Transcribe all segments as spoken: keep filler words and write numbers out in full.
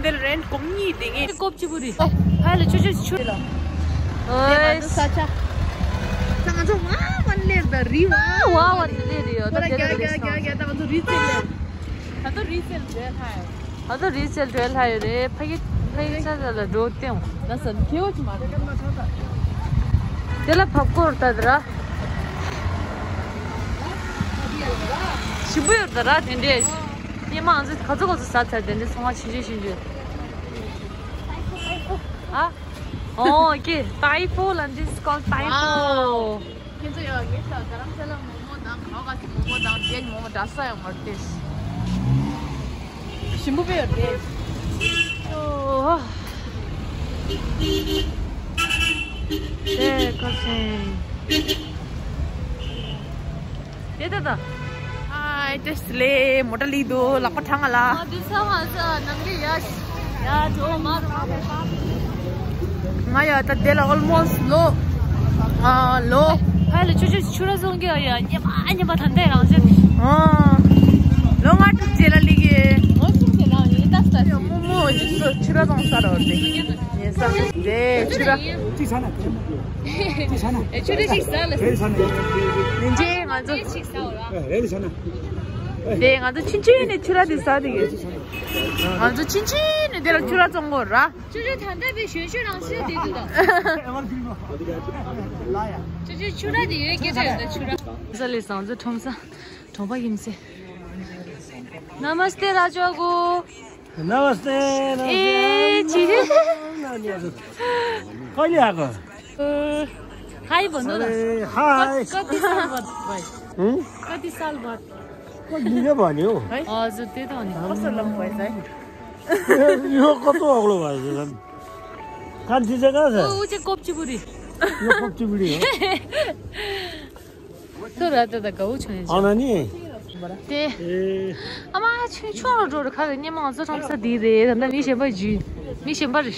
དེར་རེན་གོང་གཉིས་དེ་ངས་ཀོབ་ཅི་བུ་རི། ཧ་ལ་ཆུ་ཆུ་ཆུ་ལ། ཨོའི། ས་ཆ། ས་ང་ཚོ་ཝ་ཝན་ལེར་ད་རི་ཝ། ཝ་ཝ་ལེར་ཡོད། ད་རྒྱ་རྒྱ་རྒྱ་རྒྱ་ད་ང་ཚོ་རི་རྩེ་ལེར། ད་ཚོ་རི་རྩེ་ལ་འགྲོ་ཡ་ད། ད་ཚོ་རི་རྩེ་ལ་འགྲོ་ཡ་ལྷ་ཡོད་རེད། ཕ་གི་ཕ་གི་ཆ་ཚ་ལ་འགྲོ་སྟེང་། ད་ས་ཁེ་བོ་ཅི་མ་རེད། དེ་ལ་བབས་སྐོར་ད་དེ་ར། ཞིམ་པོ་ཡོད་ད་ར་དེ་འདྲས། སྙེ་མ་ང་ཚོ་ག་ཚོད་ག་ཚོད་ཟ་ཚར་དེ་འདྲས་ཚོང་བ་ཆུང་ཆུང་ཆུང་ཆུང་། ཨ། ཨོ་ཀེ། ཏའི་ཕོ་ལ། This is called ཏའི་ཕོ། ཁྱེད་ཚོ་ཡོད་ངེད་ཚོ་རྡ་རམ་ས་ལ་མོག་མོག་དང་ལོ་ག་ཚོད་མོག་མོག་དང་བྱེད་མོག་མོག་འདྲ་ས་ཡོད་མ་རེད། ཞིམ་པོ་དཔེ་ཡོད་རེད། ཨོ། དེ་ཀ་ཤེ། དེ་ད་ད། ཧའི། ཏེ་སི་ལེ་མོ་ཊ་ལི་དུ་ལག་པ་ཐང་ང་ལ། ཨ་དུ་ས་མ་ས་ནང་གི་ཡ་ཡ་ཇོ་མ་ར་མ་ང་ཡ་ད་དེ་ལ་ཨོལ་མོ་སི་ལོ། ཨ་ལོ། ཧ་ལ་ཆུ་ཆུ་ཆུ་ར་སོང་གི་ཡ་ཉེ་མ་ཉེ་མ་ད་འདས་རང་ཟེར། ཨ་ལོ་ང་ཏུ་ཇེ་ལ་ལི་གི། ཨོ་ཆུ་ཆུ་ལ་ཡིན་ད་ས་ཆུ་མོ་མོ་ཆུ་ཆུ་ཆུ་ར་སོང་ས་ར་འོར་དེ་ཡིན་ས་དེ་ཆུ་ར། ཅི་ས་ན་ཅི་ས་ན་ཨེ་ཆུ་ར་ཞིག་ས་ལ་ས། ནན་ཅེ་ང་ཚོ་ཞིག་ས་འོ་ར། ཨེ་ལི་ས་ན། དེ་ང་ཚོ་ཆུང་ཆུང་ནས་ཆུ་ར་དེ་ཟ་དེ་གི། ང་ཚོ་ཆུང་ཆུང་ནས་དེ་ལ་ཆུ་ར་བཙོང་གོ་ར། ཆུ་ཆུ་ད་ལྟ་དེ་ཞོན་ཞོན་རང་ཤི་དེ་དུ་ད། ཆུ་ཆུ་ཆུ་ར་དེ་ཡོད་སྐད་ཆ་ཡོད་ད་ཆུ་ར། ས་ལེ་ས་ང་ཚོ་ཁྲོམ་ས་གྲོང་པ་ཡིན་སེ། नमस्ते राजा को। नमस्ते, नमस्ते। ए, चिरे। कहिले आएको? हाई भन्नु न। अरे, हाई। कति साल बाद भाइ? हँ? कति साल बाद? म निकै भयो नि हौ। है? हजुर, त्यही त हो नि। कस्तो लम्बो भएछ है? यो कस्तो अग्लो भएछ झन्? कान्छी चाहिँ कहाँ छ? ऊ चाहिँ कोप्ची बुढी। यो कोप्ची बुढी हो। ཐུ་ར་ཏ་ད་གའུ་ཆོན་ཨ་ན་ནི། དེ། ཨ་མ་ཆུང་ཆུང་རུ་འགྲོ་རུ་ཁ་གི་སྙེ་མ་ང་ཚོ་ཁྲམ་ས་དེ་རེད། ད་ནི་མི་གཞན་པ་ཇུ། མི་གཞན་པ་རེད།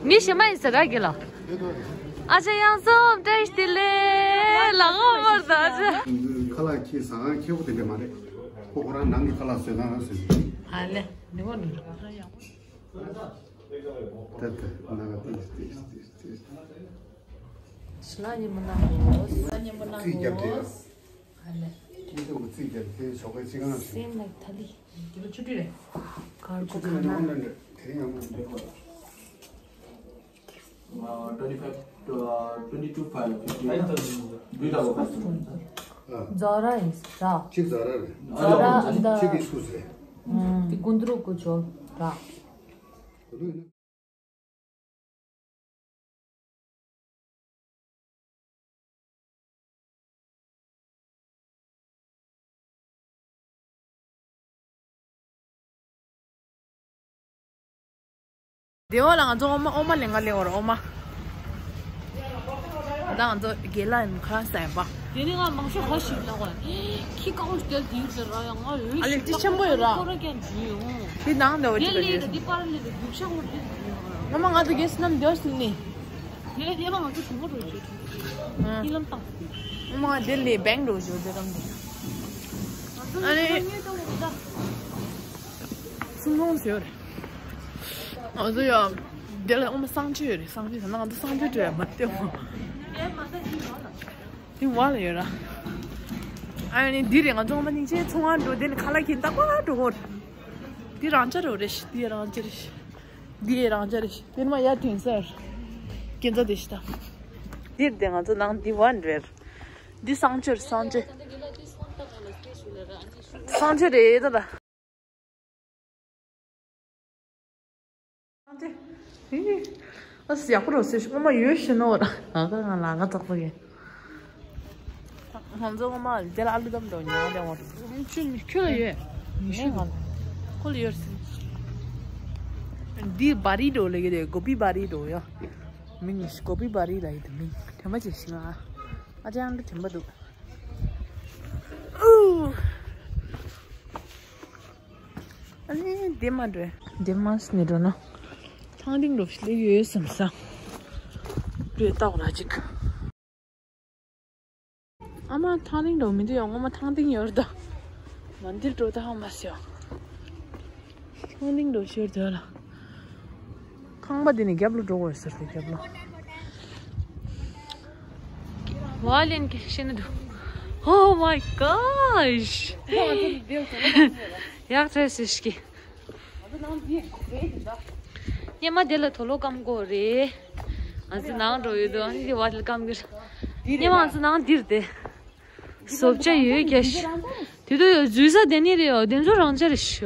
མི་གཞན་པ་ཡིན་ཟེར་ར་གི་ལ། ཨ་ཅེ་ཡང་ཚོ་བཀྲ་ཤིས་བདེ་ལེགས་ལ་ངོ་མར་ད་ཨ་ཅེ། ཁ་ལག་ཁྱི་ཟ་ཁང་ཁྱེད་པོ་དེ་འདྲ་མ་རེད། ཁོ་ཁོ་རང་ནང་གི་ཁ་ལག་བཟོས་ན་ར་བཟོས། ཨ་ལེ་ནི་གོ་ནི། ད་ད་ན་ག་ཏིས་ཏིས་ཏིས་ཏིས། ཤི་ལ་ཉི་མ་ནང་གོ་ཤི་ལ་ཉི་མ་ནང་གོ་ཨ་ལེ། ཁྱི་ཚོ་གི་རྩིས་རྒྱབ་དེ་ཞོགས་ཀའི་ཅི་གང་ཞིག་སེམས་ལ་ཐ་ལི། ཀར་གོ་ཁ་ན། དེ་ཡང་མ་འདྲེ་གོ། Uh, twenty-five to, uh, twenty-two five fifty. Do it our customer. ཛ་ར་ཡིན་ཟེར། གཅིག་ཛ་ར་རེད། ཛ་ར་འདི་གཅིག་གི་སུ་ཟེར། དེ་ཀུན་དྲུག་གོ་ཅོ་ར། སྡེ་བ་ལ་ང་ཚོ་འོ་མ་འོ་མ་ལེན་ག་ལེན་འོར་འོ་མ། ད་ང་ཚོ་དགེ་ལགས་ཡིན་ཁ་སན་པ། དེ་ནི་ང་མང་ཤོས་ཧ་ཞིག་ལ་བ། ཁྱི་ཀའུ་ཞིག་དེ་དེའུ་ཟེར་ར་ཡང་ང་འོས་ཨ་ལེ་ཤིག་ཏི་ཆེན་པོ་ཡོད་ར། ཁོ་ར་ཀྱང་འཇུ་ཡོང་། དེ་ནང་འདྲ་བ་ཅིག་ལ་ཡོད། དེ་པར་ལས་དེ་རྒྱུག་ཤ་ཁོ་དེ་ཟེར་ཡོང་ར། ངོ་མ་ང་ཚོ་རྒྱལ་སྣམ་འདེའུ་སིན་ནི། དེ་ལས་དེ་མ་ང་ཚོ་གྲོང་པ་འགྲོ་ཞོར་དུ། ཨ། ཧི་ལམ་བཏང་། ངོ་མ་དེ་ལས་བེང་འགྲོ་ཞོར་དེ་རང་དེ། ཨ་ནི། སུན་ཧོང་ཟེར་རེད། ང་ཚོ་ཡང་དེ་ལ་ངོ་མ་གསང་སྤྱོད་ཡོད་རེད། གསང་སྤྱོད་ཟེར་ན་ང་ཚོ་གསང་སྤྱོད་བྲོས་ཡ་མ་བལྟས་མོ། དེ་བ་ལ་ཡོད་ར། ཨ་ནི་འདི་རེད། ང་ཚོ་ངོ་མ་སྙིང་རྗེ་ཚོང་བ་འགྲོ་དེ་ནི་ཁ་ལག་གིན་ཏག་པ་འགྲོ་གོ། འདི་རང་ཅག་རེད་ཤི། འདི་རང་ཅག་རེད་ཤི། འདི་རང་ཅག་རེད་ཤི། དེ་ནི་མ་ཡར་ཐོན་ས་རེད། ཁྱེད་ཚོ་དེ་ཤི་ད། འདིར་དེ་ང་ཚོ་ནང་འདི་བ་འདྲ་རེད། འདི་གསང་སྤྱོད་རེད། གསང་སྤྱོད། གསང་སྤྱོད་རེད་ད་ད། གསང་སྤྱོད། ཨ་ཡག་པོ་རོ་སེ་ཤི། ངོ་མ་ཡོད་ཤི་ནོ་ར། ང་ག་ང་ལ་ང་ཙག་པོ་ཡིན། ང་ཚོ་ངོ་མ་དེ་ལ་ཨ་ལུ་དམ་འགྲོ་ཉོ་བ་ལེན་འོང་། ཁྱོད་ཁྱོད་ལ་ཡོད། ཉི་ཤུ་ང་ཁོ་ལ་ཡོད་སྲིད། འདི་བ་རི་འགྲོ་ལེ་གི་རེད། གོ་པི་བ་རི་འགྲོ་ཡ། མིང་གོ་པི་བ་རི་ལ་ཡི་དེ་མིང་དྲན་པ་ཅིག་ཤི་ང་། ཨ་ཅང་དུ་དྲན་པ་འདུག་ཨུ། ཨ་ནི་འདི་མ་འགྲོ། འདི་མ་སི་ནི་འགྲོ་ན། ཐང་ཏིང་འགྲོ་ཤི་ལེ་ཡོད་སམ་ས། འགྲོ་ཏག་ར་ཅིག་ཨ་མ་ཐང་ཏིང་འགྲོ་མི་འདུག་ཡང་ངོ་མ་ཐང་ཏིང་ཡོད་རེད་ད། མ་འདིར་འགྲོ་ད་ཧ་མ་སི་ཡོ། ཁང་སྟེང་འགྲོ་ཤོར་དོ་ལ། ཁང་པ་འདི་ནས་རྒྱབ་ལ་འགྲོ་དགོས་ཟེར་ཏེ་རྒྱབ་ལ། ཝ་ལེན་གྱི་ཤེས་ན་འགྲོ། Oh my gosh! ཡག་ཚོད་ཟེར་ཤིག་སྙེ་མ་དེ་ལ་དུག་ལོག་སྐམ་དགོས་རེད། ང་ཚོ་ནང་འགྲོ་ཡོད་དོ། ཨ་ནི་དེ་བ་དེ་ལ་སྐམ་གི་རེད། སྙེ་མ་ང་ཚོ་ནང་འདིར་དེ། བཟོ་བྱ་ཡོད་རྒྱ་ཞིག་དེ་དུས་འཛུལ་ས་དེ་ནི་རེད་ཡོ། དེ་ཚོ་རང་ཅག་རེད་ཤག་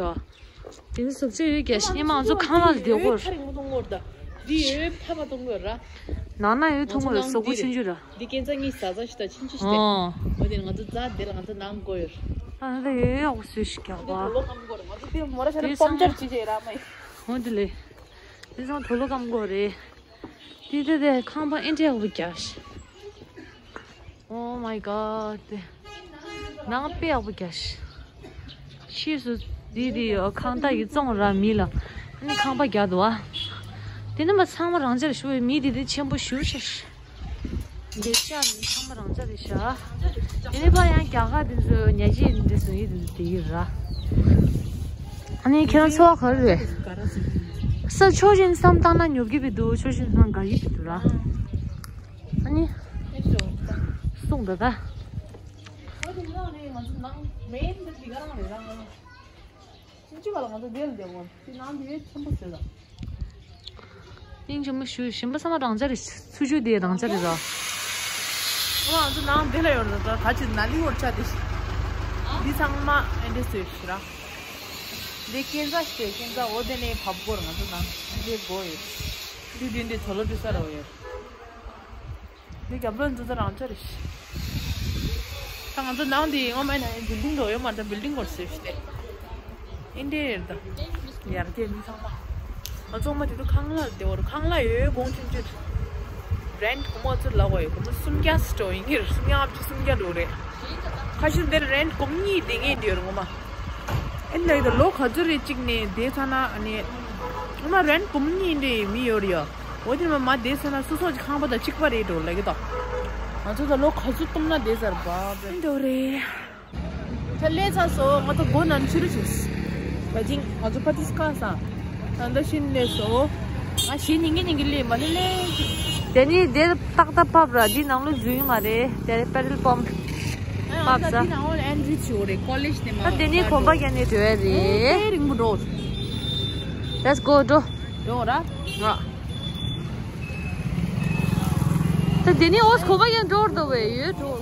དེ་ནི་བཟོ་བྱ་ཡོད་རྒྱ་ཞིག་སྙེ་མ་ང་ཚོ་ཁང་བ་ལ་བསྡད་དགོས་རེད། འདི་ཡོད་ཕ་མ་གཏོང་དགོས་ར། ནང་ན་ཡོད་ཐུང་ངོ་ཡོད་གཟུགས་པོ་ཆུང་ཆུང་ར། འདི་ཁྱེད་ཚ་གཉིས་ཟ་ཟ་ཞིག་ད་ཆུང་ཆུང་ཞིག་སྟེ། ཨོ། འོ་དེ་ང་ཚོ་རྫ་དེ་ལ་ང་ཚོ་ནང་དགོས་ཡོད། ཨ་ན་ད་ཡོད་ཡོད་གཟུགས་ཤིག་རྒྱག་པ། དེ་དུག་ལོག་སྐམ་དགོས་ར། ང་ཚོ་དེ་མོ་ར་ཤ་ན་དེ་སྤོམ་ཅར་བྱེད་བྱེད་ར་མ་ཡིན། འོ་དེ་ལས། དེ་ཚང་དུག་ལོག་སྐམ་དགོས་རེད། དེ་དེ་དེ་ཁང་པ་ཨེ་འདྲ་ཡག་པོ་རྒྱག་ཤག Oh my god. ནང་དཔེ་ཡག་པོ་རྒྱག་ཤག་ཕྱིས་སུ་འདི་འདི་ཡོད་ཁང་ཐག་གི་བཙོང་ར་མི་ལ། ཨ་ནི་ཁང་པ་རྒྱག་འདུག་ཨ། དེ་ནི་མ་ཚང་མ་རང་ཅག་རེད་ཤག་མི་དེ་དེ་ཆེན་པོ་ཞེ་པོ་ཤག་འདི་ཤག་ནི་ཚང་མ་རང་ཅག་རེད་ཤག་དེ་ནི་པ་ཡང་རྒྱ་གར་དེ་ཚོ་ཉལ་ཆས་འདི་བཟོ་ཡི་འདི་ཚོ་དེ་ཡི་ར། ཨ་ནི་ཁྱེད་རང་འཚོ་བ་ག་རེ་རེད། ས་ཕྱོགས་གཞན་བསམ་བཏང་ན་ཉོབ་ཀྱི་མི་འདུག་ཕྱོགས་གཞན་བསམ་དགའ་ཡི་མི་འདུག་ར། ཨ་ནི། གསུངས་ད་ད། ཨོ་དེ་ནང་ནས་ང་ཚོ་ནང་མེན་ད་དེ་ག་རང་རེད་རང་རང་། ཕྱིན་ཅི་ག་ལ་ང་ཚོ་འདིར་བསྡད་དགོས། དེ་ནང་དེ་ཆེན་པོ་ཞིག་རེད། སྙིང་རྗེ་མོ་ཞུ། གཞན་པ་ཚང་མ་རང་ཅག་རེད། ཚུར་ཕྱོགས་དེ་རང་ཅག་རེད་ར། ཨོ་ང་ཚོ་ནང་དེ་ལ་ཡོད་རེད་ད། ད་ཅི་ན་ལི་ཝར་ཆ་དེ་ཞིག་འདི་ཚང་མ་ཨེ་འདྲས་བཟོས་ཤག་ར། འདི་སྐས་འཛེག་སྟེ་སྐས་འཛེག་འོ་དེ་ནས་བབས་དགོས་རེད། ང་ཚོ་ནང་འདི་སྒོ་ཡོད། དུས་རྒྱུན་དེ་དུག་ལོག་འདྲུ་ས་ར་ཡོད། འདི་རྒྱབ་ལོགས་འདི་ཚོ་རང་ཅག་རེད། ད་ང་ཚོ་ནང་འདི་ངོ་མ་ཡིན་ན་བིལ་ཌིང་འགྲོ་ཡོད་མ་རེད། ད་བིལ་ཌིང་སྐོར་ཟེར་ཞིག་སྟེ། ཨིན་འདྲས་རེད་ད། ཡར་རྒྱས་མི་ཚང་མ། ང་ཚོ་མ་དེ་ཚོ་ཁང་གླ་དེ་བོར་ཁང་གླ་ཡོད་གོང་ཆུང་ཆུང་། རེན་ཊི་གོང་མ་ཚུར་ལ་བ་ཡོད་གོང་མ་སུམ་བརྒྱ་སི་ཊོ་ཡིན་གྱི་རེད། སུམ་བརྒྱ་ལྔ་བཅུ་སུམ་བརྒྱ་འགྲོ་རེད། ཁ་ཤས་འདིར་རེན་ཊི་གོང་གཉིས་དེ་ངེས་འདྲ་ཡོད་རེད་ངོ་མ། ཨེ་ལ་ཡི་ད་ལོ་ག་ཚོད་རེད་གཅིག་ནས་དེ་ཚ་ན་ཨ་ནི། ངོ་མ་རེན་ཊི་གོང་གཉིས་འདྲ་མི་ཡོད་རེད་ཡ། འོ་དེ་ནས་མ་མ་དེ་ཚ་ན་སོ་སོ་གི་ཁང་པ་དང་གཅིག་པ་རེད་འགྲོ་ལ་གི་ད། ང་ཚོ་ད་ལོ་ག་ཚོད་བཏུམ་ན་དེ་ཚར་བ་འགྲོ་རེད། ད་ལས་ཚར་སོང་། ང་ཚོ་སྒོ་ནང་ཕྱི་རུ་ཕྱིན། ད་ཅིང་ང་ཚོ་ཕ་ཏི་སི་ཁ་སང་། ད་ལྟ་ཕྱིན་ནས་སོ། ང་ཞེ་ཉིན་གི་ཉིན་གི་ལས་མ་ལས་ལས། དེ་ནི་དེ་ཏག་ཏག་ཕབ་ར། འདི་ནང་ལོ་འཛུལ་ཡོད་མ་རེད། དེ་པེ་ཌལ་པམ་ཕབ་ས། ད་འདི་ནང་ལོ་ཨེན་ཊི་རི་བྱེད་དགོས་རེད། ཀོ་ལེཇ་ནས་མ། ད་དེ་ནི་གོམ་པ་བརྒྱབ་ནས་འགྲོ་ཡ་རེད། དེ་རིང་པོ་འགྲོ། Let's go འགྲོ། འགྲོ་ར། ང་། ད་དེ་ནི་ཨོས་གོམ་པ་བརྒྱབ་འགྲོ་འགྲོ་བས་ཡོད་འགྲོ།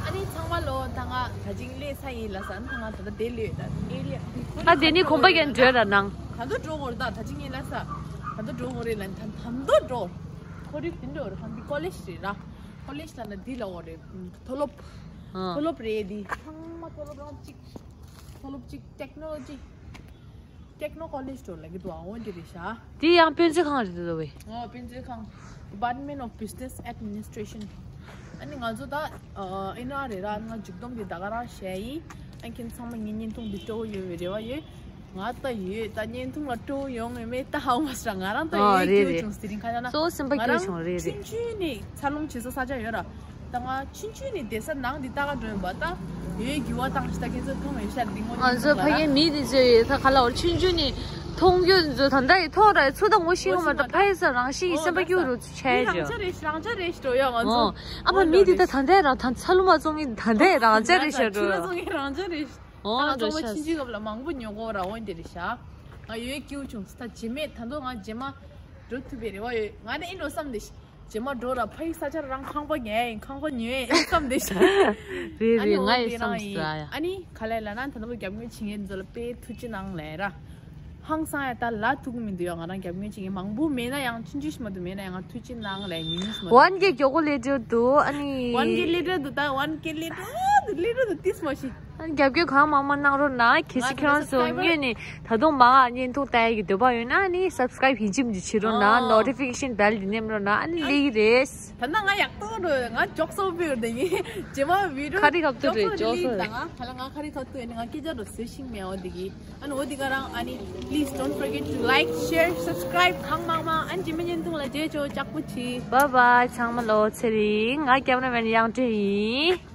ཨ་ནི་ཚང་མ་ལོ་ད་ང་ད་ཅིང་ལས་ས་ཡིན་ལ་ས་ནི་ད་ང་ད་ལྟ་དེ་ལས་ད་ཨེ་ལས། ད་དེ་ནི་གོམ་པ་བརྒྱབ་འགྲོ་ར་ནང་། ག་འདོ་འགྲོ་དགོས་རེད་ད། ད་ཅིང་ངས་ལ་ས་ག་འདོ་འགྲོ་དགོས་རེད་ལ་ད་ད་འདོ་འགྲོ། ཁོ་རིག་དེ་འགྲོ་ར་ཧམ་པི་ཀོ་ལེཇ་རེད་ར། ཀོ་ལེཇ་ལ་ན་དེ་ལ་འོ་རེད། མཐོ་སློབ། ཨ། མཐོ་སློབ་རེད་དེ། ཚང་མ་མཐོ་སློབ་རང་གཅིག་མཐོ་སློབ་གཅིག་ཊེག་ནོ་ལོ་ཇི། ཊེག་ནོ་ཀོ་ལེཇ་འགྲོ་ལ་གི་འདུག་ཨ་འོ་འདི་རེད་ཤག་དེ་ཡང་དཔེ་མཛོད་ཁང་རེད་འདུག་བས། ཨོ་དཔེ་མཛོད་ཁང་། Department of Business Administration། ཨ་ནི་ང་ཚོ་ད་ཨ་ཨེ་ན་ཨར་རེད་ར། ང་མཇུག་སྡོམ་དེ་ད་ག་རང་བྱས་ཡིན། ཨ་ཁྱེད་ཚང་མ་ངའི་བརྙན་ཐུང་འདི་སྤྲོ་བོ་ཡོད་པའི་རེ་བ་ཡོད། ང་ད་ཡོད་ད་བརྙན་ཐུང་ལ་སྤྲོ་བོ་ཡོང་ངེས་མེད་ད་ཧ་མ་སྲ། ང་རང་ད་ཨོ་ཡོད་རེད་སྐྱིད་རེད། བྱུང་། དེ་རིང་ཁ་ཡ་ན་གཙོ་བོ་སེམས་པ་ང་སྐྱིད་རང་བྱུང་རེད་རེད། ཆུང་ཆུང་ནས་འཚར་ལོངས་བྱེད་ས་ས་ཆ་ཡོད་ར། ད་ང་ཆུང་ཆུང་ནས་བསྡད་ས་ནང་འདི་ལྟ་ག་འགྲོ་ཡིན་པ་ད། ཡོད་འགྱུར་བ་བཏང་ཞིག་ད་ཁྱེད་ཚོ་མཐོང་མེད་ཤར་འདི་ངོ་ང་ཚོ་ཕ་གིའི་མི་འདི་ཚོ་ཡོད་ད་ག་ལ་བར་ཆུང་ཆུང་ནས་མཐོང་རྒྱུ་འདི་ཚོ་ད་ལྟ་ཡི་མཐོང་ར་ཚོ་ད་ངོ་ཤེས་ཡོང་མ་ད་ཕ་ཡི་ས་རང་ཤེས་ཡི་སེམས་པ་སྐྱིད་རུ་ཆེ་རང་ཅག་རེད་རང་ཅག་རེད་ཤི་འགྲོ་ཡོད་ང་ཚོ། ཨ་མ་མི་འདི་ད་ད་ལྟ་རང་ད་ཚ་ལུ་མ་བཙོང་གི་ད་ལྟ་རང་ཅག་རེད་ཤི་འགྲོ་ཡོད། ཨོ་ང་ཚོ་ཆུང་ཆུང་སྐབས་ལ་མང་པོ་ཉོ་གོ་ར་འོན་དེ་རེད་ཤག་ང་ཡོད་སྐྱིད་བྱུང་ད་རྗེས་མ་ད་དུང་ང་རྗེས་མ་འགྲོ་ཐུབ་པའི་རེ་བ་ཡོད། ང་ནི་ཨིན་འགྲོ་བསམ་དེ་ཤི། རྗེས་མ་འགྲོ་ར་ཕ་ཡི་ས་ཆར་རང་ཁང་པ་ཉལ་ཡིན་ཁང་པ་ཉོས་ཡིན་བསམ་དེ་ཤི། རེད་རེད། ང་ཡི་བསམ་ས་ཡ། ཨ་ནི་ག་ལས་ལ་ན་ད་ནུ་རྒྱབ་ངོས་བྱེད་མཁན་ཚོ་ལ་དཔེ་ཐུགས་རྗེ་གནང་ལས་ར། ཧང་སང་ཡ་ད་ལ་ཐུག་མི་འདུག་ཡ། ང་རང་རྒྱབ་ངོས་བྱེད་མཁན་མང་པོ་མེད་ན་ཡང་ཆུང་ཆུང་ཞིག་མ་གཏོགས་མེད་ན་ཡང་ང་ཐུགས་རྗེ་གནང་ལས་ཉུང་ཉུང་ཞིག་མ་གཏོགས། ཝན་གེ་མགྱོགས་པོ་སླེབས་འགྲོ་འདུག་ཨ་ནི། ཝན་གེ་སླེབས་འགྲོ་འདུག་ད་ཝན་གེ་སླེབས་འགྲོ་འདུག་སླེབས་འགྲོ་འདུག་ཏིས་མ་ཤི། ཨ་ནི་རྒྱབ་སྐྱོར་གང་མང་མང་གནང་རོགས་གནང་། གལ་སྲིད་ང་ཁྱེད་རང་ཚོ་སུ་སྐབས་ངོས་ནས་ད་དུང་མང་བ་བརྙན་ཐུང་ལྟ་ཡ་གི་འདོད་པ་ཡོད་ན་ཨ་ནི་སབ་སི་ཀ་རའིབ་ཡིན་གཅིག་མིན་གཅིག་བྱེད་རོགས་གནང་། ཨོ། ནོ་ཊི་ཕི་ཀེ་ཤན་བྷེལ་འདི་ནེམ་རོགས་གནང་། ཨ་ནི་ལེགས་རེད། ད་ནང་ང་ཡག་ཏོ་རོ་ང་ཅོག་སོ་བེར་དེ་ངས་རྗེས་མ་བི་ཌི་ཡོ་ཁ་རི་ཁབ་ཏུ་རེད་ཅོག་སོ་རེད། ད་ང་ཁ་ལ་ང་ཁ་རི་ཁབ་ཏུ་ཨ་ནི་ང་སྐད་ཆ་རོ་བཟོས་ཤིང་མེད་འོ་དེ་གི། ཨ་ནི་འོ་དེ་ག་རང་ཨ་ནི། Please don't forget to like, share, subscribe གང་མང་མང་། ཨ་ནི་རྗེས་མ་བརྙན་ཐུང་ལ་མཇལ་ཆོག་ཅག་པོ་ཆི། Bye bye ཚང་མ་ལོ་ཚེ་རིང་། ང་ཀེམ་ར་མེན་དབྱངས་སྒྲོན་ཡིན།